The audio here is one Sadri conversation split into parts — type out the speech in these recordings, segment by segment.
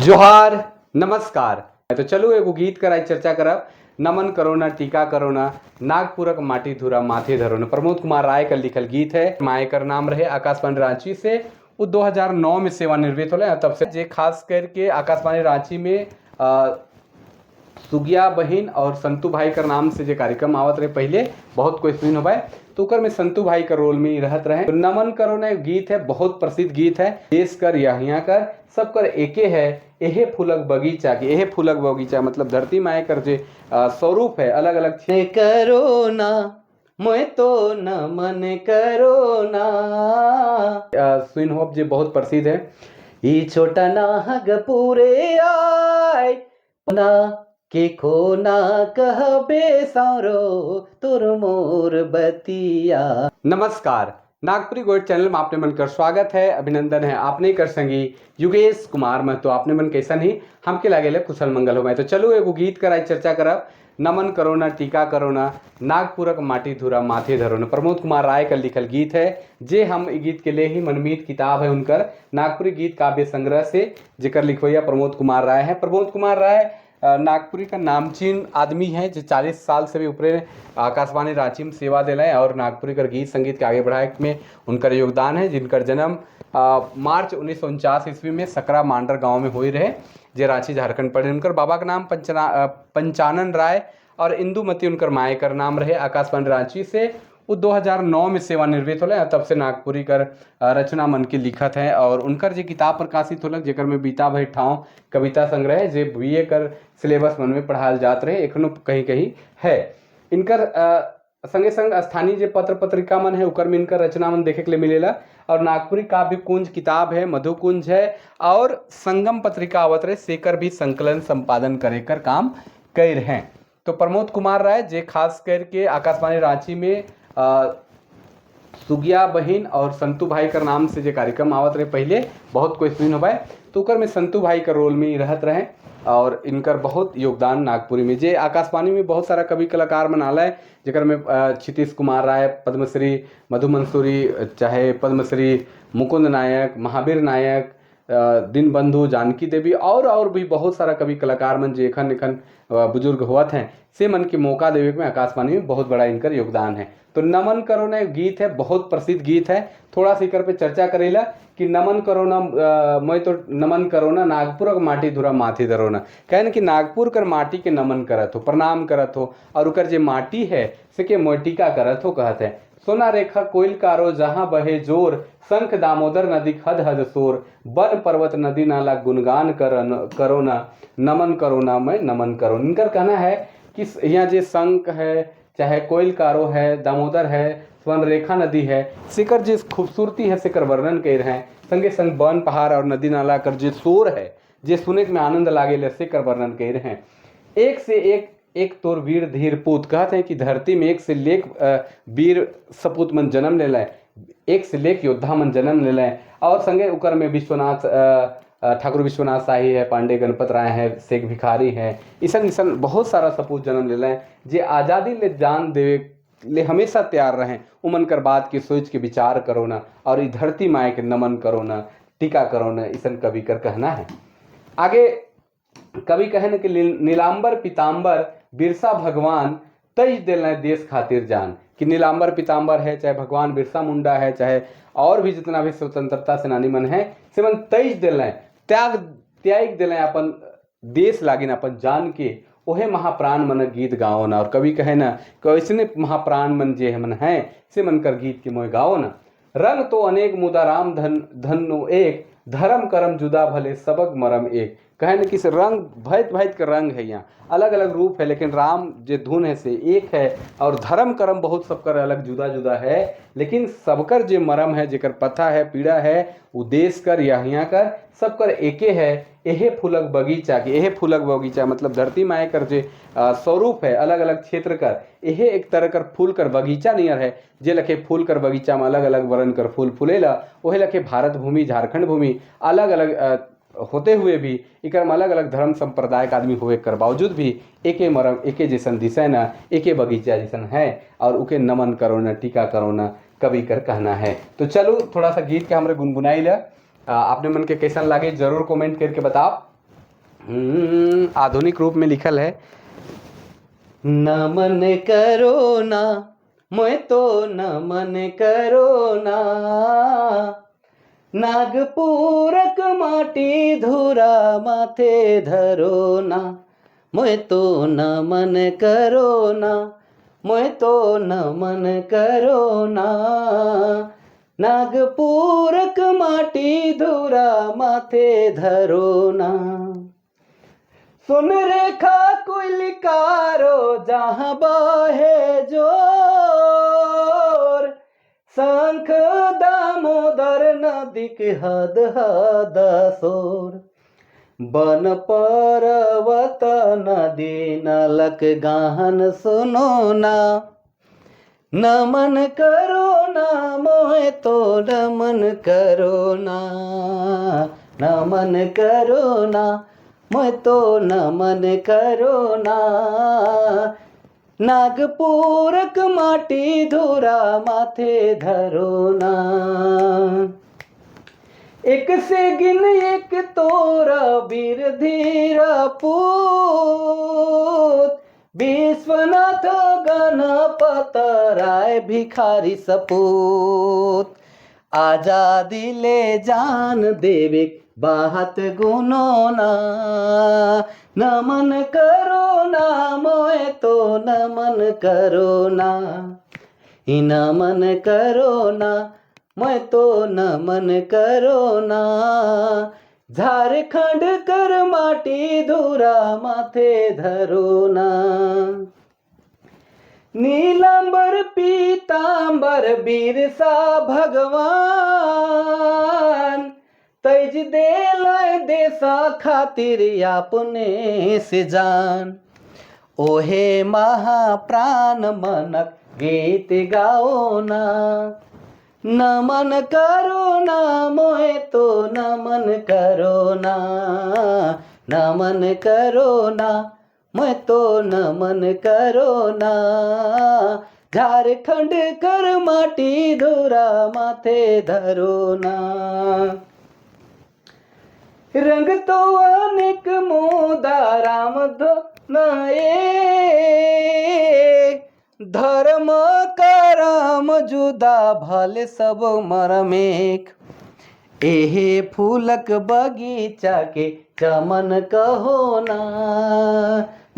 जोहार, नमस्कार। तो चलू एगो गीत कराई चर्चा करब। नमन करो ना, टीका करो ना, नागपुरक माटी धुरा माथे धरो ना। प्रमोद कुमार राय का लिखल गीत है। मायकर नाम रहे। आकाशवाणी रांची से वो 2009 में सेवानिवृत्त होले। तब से जे खास करके आकाशवाणी रांची में सुगिया बहिन और संतू भाई कर नाम से जे कार्यक्रम आवत रहे पहले, बहुत कोई सुन हो, तो ओकर में संतू भाई का रोल में ही रहत रहे। तो नमन करो ना एक गीत है, बहुत प्रसिद्ध गीत है। देश कर या हिया कर सब कर एके है, एहे फूलक बगीचा की एहे फूलक बगीचा, मतलब धरती माए कर जे स्वरूप है अलग अलग। करो ना, मैं तो नमन करो ना। सुन हो जे बहुत प्रसिद्ध है। ई छोटा नागपुरे आय ना के खोना कहबे सारो तोर मोर बतिया। नमस्कार, नागपुरी गोल्ड चैनल में आपने मन कर स्वागत है, अभिनंदन है। आपने कर संगी युगेश कुमार में। तो आपने मन कैसा नहीं हमके लागे ले कुशल मंगल हो। तो चलो एगो गीत कराई चर्चा करब। नमन करो ना, टीका करो ना, नागपुरक माटी धुरा माथे धरो ना। प्रमोद कुमार राय का लिखल गीत है। जे हम ई गीत के लिए ही मनमीत किताब है उनकर नागपुरी गीत काव्य संग्रह से, जेकर लिखवैया प्रमोद कुमार राय है। प्रमोद कुमार राय नागपुरी का नामचीन आदमी है, जो 40 साल से भी ऊपरे आकाशवाणी रांची में सेवा दिले और नागपुरी कर गीत संगीत के आगे बढ़ाए में उनकर योगदान है। जिनकर जन्म मार्च 1949 ईस्वी में सकरा मांडर गांव में हुई रहे, जे रांची झारखंड पड़े। उनकर बाबा का नाम पंचानन राय और इंदुमती उनकर माए कर नाम रहे। आकाशवाणी रांची से वो 2009 में सेवानिवृत्त होले। तब से नागपुरी कर रचना मन की लिखत है और उनकर जे किताब प्रकाशित होलक, जेकर में बीता भई ठाव कविता संग्रह, जे बीए कर सिलेबस मन में पढ़ाल जात रहे, एखनो कहीं कहीं है। इनकर संगे संग स्थानीय जे पत्र पत्रिका मन है, उकर में इनकर रचना मन देखे के लिए मिलेला। और नागपुरी काव्य कुंज किताब है, मधु कुंज है और संगम पत्रिका आवत रहे, सेकर भी संकलन संपादन करे कर काम कर हैं। तो प्रमोद कुमार राय जे खास करके आकाशवाणी रांची में सुगिया बहिन और संतू भाई कर नाम से जे कार्यक्रम आवत रहे पहले, बहुत कोई सुन हो, तो ओकर में संतू भाई का रोल में ही रहत रहे और इनकर बहुत योगदान नागपुरी में। जे आकाशवाणी में बहुत सारा कवि कलाकार मन आला है, जेकर में क्षितिश कुमार राय, पद्मश्री मधु मंसूरी, चाहे पद्मश्री मुकुंद नायक, महावीर नायक, दीनबंधु, जानकी देवी और भी बहुत सारा कवि कलाकार मन जे एखन एखन बुजुर्ग होवत हैं, से मन के मौका देवे में आकाशवाणी में बहुत बड़ा इनकर योगदान है। तो नमन करो ना एक गीत है, बहुत प्रसिद्ध गीत है। थोड़ा सा एकर पे चर्चा करेला कि नमन करो ना, मैं तो नमन करो ना, नागपुर के माटी धुरा माथे धरो ना। कहन कि नागपुर कर माटी के नमन करत हो, प्रणाम करत हो और उकर जे माटी है से के मोटिका करत हो। कहत है, सोना रेखा कोयल कारो जहाँ बहे जोर, शंख दामोदर नदी खद हद शोर, वन पर्वत नदी नाला गुणगान करो ना, नमन करो ना, मैं नमन करो। इनकर कहना है कि यहाँ जे शंख है, चाहे कोयल कारो है, दामोदर है, स्वर्ण रेखा नदी है, सिकर जिस खूबसूरती है सिकर वर्णन कर रहे हैं। संगे संग वन पहाड़ और नदी नाला कर जे शोर है, जे सुने में आनंद लागे ले, सिकर वर्णन कर रहे हैं। एक से एक एक तोर वीर धीर पूत, कहते हैं कि धरती में एक से लेक वीर सपूत मन जन्म ले लें, एक से लेक योद्धा मन जन्म ले लें। और संगे उकर में विश्वनाथ ठाकुर विश्वनाथ शाही है, पांडे गणपत राय है, शेख भिखारी है, इसन इसन बहुत सारा सपूत जन्म ले लें, जे आज़ादी ले जान देवे ले हमेशा तैयार रहें। उमन कर बात की सोच के विचार करो ना और ई धरती माए के नमन करो ना, टीका करो ना, इसन कवि कर कहना है। आगे कवि कहन कि नीलांबर पीताम्बर बिरसा भगवान तज दिल देश खातिर जान। कि नीलांबर पीताम्बर है, चाहे भगवान बिरसा मुंडा है, चाहे और भी जितना भी स्वतंत्रता सेनानी मन है, से मन तज दिल त्याग त्याग दिल अपन देश लागिन अपन जान के, ओहे महाप्राण मन गीत गाओ ना। और कवि कहे ना कि ऐसने महाप्राण मन जे मन है से मन कर गीत के मोह गाओ ना। रंग तो अनेक मुदा राम धन धनु एक, धर्म करम जुदा भले सबक मरम एक। कहे न कि इस रंग भैत भैत का रंग है, यहाँ अलग अलग रूप है, लेकिन राम जे धुन है से एक है। और धर्म करम बहुत सबकर अलग जुदा जुदा है, लेकिन सबकर जे मरम है, जेकर पथा है, पीड़ा है, वो देश कर या हिया कर सबकर एके है। एहे फूलक बगीचा की एहे फूलक बगीचा, मतलब धरती माए कर जे स्वरूप है अलग अलग क्षेत्र कर, एहे एक तरह कर फूल कर बगीचा नियर है। जे लखे फूल कर बगीचा में अलग अलग वरण कर फूल फूलेला, ओहे लखे भारत भूमि झारखंड भूमि अलग अलग होते हुए भी इकर में अलग अलग धर्म संप्रदाय का आदमी होवे कर बावजूद भी एके मरम एके जैसन दिशा ना, एके बगीचा जैसन है और उके नमन करो ना, टीका करो ना, कवि कर कहना है। तो चलो थोड़ा सा गीत के हमरे गुनगुनाई ला। आपने मन के कैसन लागे जरूर कमेंट करके बताओ। आधुनिक रूप में लिखल है। नमन करो ना मैं तो नमन करो ना, नागपुरक माटी धुरा माथे धरो ना, मैं तो नमन करो ना, मैं तो नमन करो ना, नागपुरक माटी धुरा माथे धरो ना। सुन रेखा कुलकारो जहाँ बहे जोर, शंख दामोदर नदी के हद हद शोर, वन पर्वत नदी नलक गाहन सुनो ना, नमन करो ना मोहे तो नमन करो ना, नमन करो ना मैं तो नमन करो ना, नागपुरक माटी धुरा माथे धरो ना। एक से गिन एक तोरा वीर धीर पूत, विश्वनाथ गणपत राय भिखारी सपूत, आजादी ले जान देवे बाहत गुनो ना, नमन करो ना मोए तो नमन करो ना, नमन करो ना मैं तो नमन करो ना, झारखंड कर माटी धुरा माथे धरो ना। नीलांबर पीतांबर बिरसा भगवान, तैज देल देशा खातिर अपने से जान, ओहे महाप्राण मनक गीत गाओ ना, नमन करो ना मोहे तो नमन करो ना, नमन करो ना मैं तो नमन करो ना, झारखंड कर माटी धुरा माथे धरो ना। रंग तो अनेक मोदा राम दो नए, धर्म करम जुदा भले सब मरमेक, एहे फूलक बगीचा के चमन कहो ना,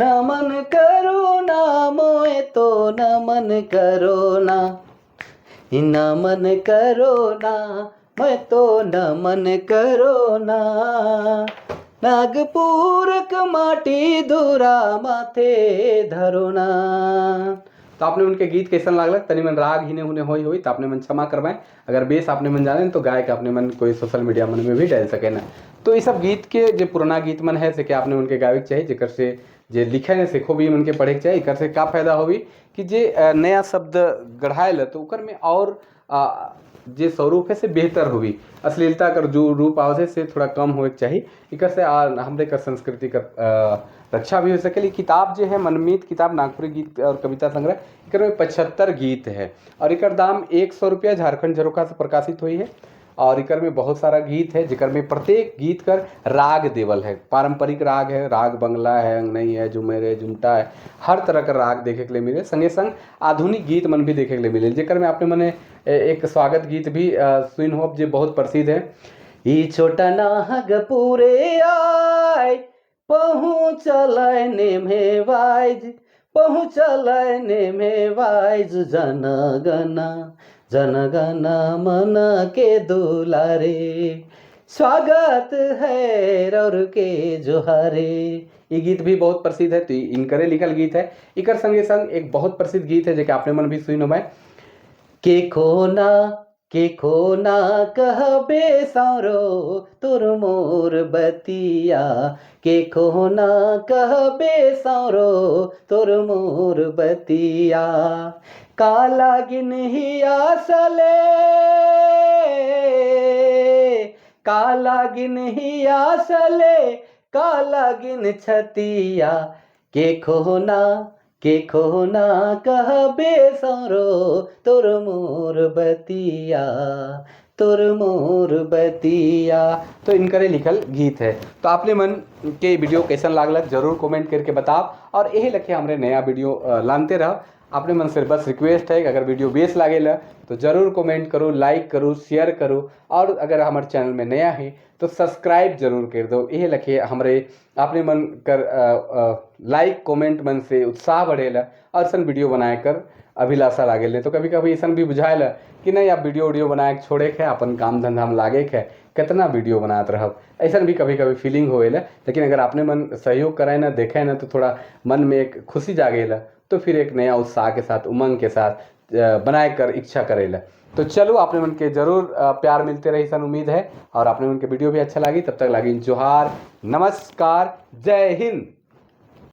नमन करो ना मोए तो नमन करो ना, नमन करो ना मैं तो नमन करो ना, नागपुरक माटी धुरा माथे धरो ना। तो आपने उनके गीत कैसन लागल? तनी मन राग हिने हुने होई होई तो आपने मन क्षमा करवाएं। अगर बेस आपने मन जाने तो गायक आपने मन कोई सोशल मीडिया मन में भी डाल सके ना। तो ये सब गीत के जो पुराना गीत मन है से के आपने उनके गावे के चाहिए, जेकर से जे लिखे ने सेखो भी उनके पढ़े के चाहिए। एकर से का फायदा होवी कि जे नया शब्द गढ़ायल तो उकर में और जे स्वरूप है से बेहतर होवी, अश्लीलता कर जो रूप आवत है से थोड़ा कम होए के चाहिए। एकर से हमरे कर संस्कृति कर रक्षा भी हो सकेली। किताब जो है मनमीत किताब नागपुरी गीत और कविता संग्रह, एकर में 75 गीत है और एकर दाम 100 रुपया झारखंड झरोखा से प्रकाशित हुई है। और एकर में बहुत सारा गीत है जेकर में प्रत्येक गीत कर राग देवल है, पारंपरिक राग है, राग बंगला है, अंगनई है, झुमेर है, झुमटा है, हर तरह का राग देखे के लिए मिले। संगे संग आधुनिक गीत मन भी देखे के लिए मिले, जेकर में आपने मने एक स्वागत गीत भी सुन हो जो बहुत प्रसिद्ध है। ई छोटा नागपुरे आय पहुँचल नेमे वाइज, पहुँचल नेमे वाइज, जनगण जनगण मन के दुलारे, स्वागत है रौर के जोहारे। ये गीत भी बहुत प्रसिद्ध है, तो इनकरे लिखल गीत है। इकर संगे संग एक बहुत प्रसिद्ध गीत है जेके आपने मन भी सुन होबे, के खोना कहबे सारो तोर मोर बतिया, के खोना कहबे सारो तोर मोर बतिया, काला गिन ही आसले, काला गिन ही आसले, काला गिन छतिया, के खोना कहबे सारो तोर मोर बतिया, तोर मोर बतिया। तो इनकरे लिखल गीत है। तो आपने मन के वीडियो कैसन लागल जरूर कमेंट करके बताओ और यही लखे हमरे नया वीडियो लानते रहो। आपने मन से बस रिक्वेस्ट है कि अगर वीडियो बेस लागेला तो जरूर कमेंट करो, लाइक करो, शेयर करो और अगर हमारे चैनल में नया है तो सब्सक्राइब जरूर कर दो। यही लखे हमरे आपने मन कर लाइक कमेंट मन से उत्साह बढ़ेला और सन वीडियो बनाए कर अभिलाषा लागेले। तो कभी कभी ऐसा भी बुझाएला कि नहीं आप वीडियो वीडियो बनाए के छोड़े के अपन काम धंधा में लागे के कितना वीडियो बनात रहब, ऐसा भी कभी कभी फीलिंग होएला। लेकिन अगर आपने मन सहयोग कराए ना, देखे ना, तो थोड़ा मन में एक खुशी जागेला, तो फिर एक नया उत्साह के साथ, उमंग के साथ बनाए कर इच्छा करेला। तो चलो आपने मन के जरूर प्यार मिलते रही सन उम्मीद है और आपने मन के वीडियो भी अच्छा लगी। तब तक लागी जोहार, नमस्कार, जय हिंद।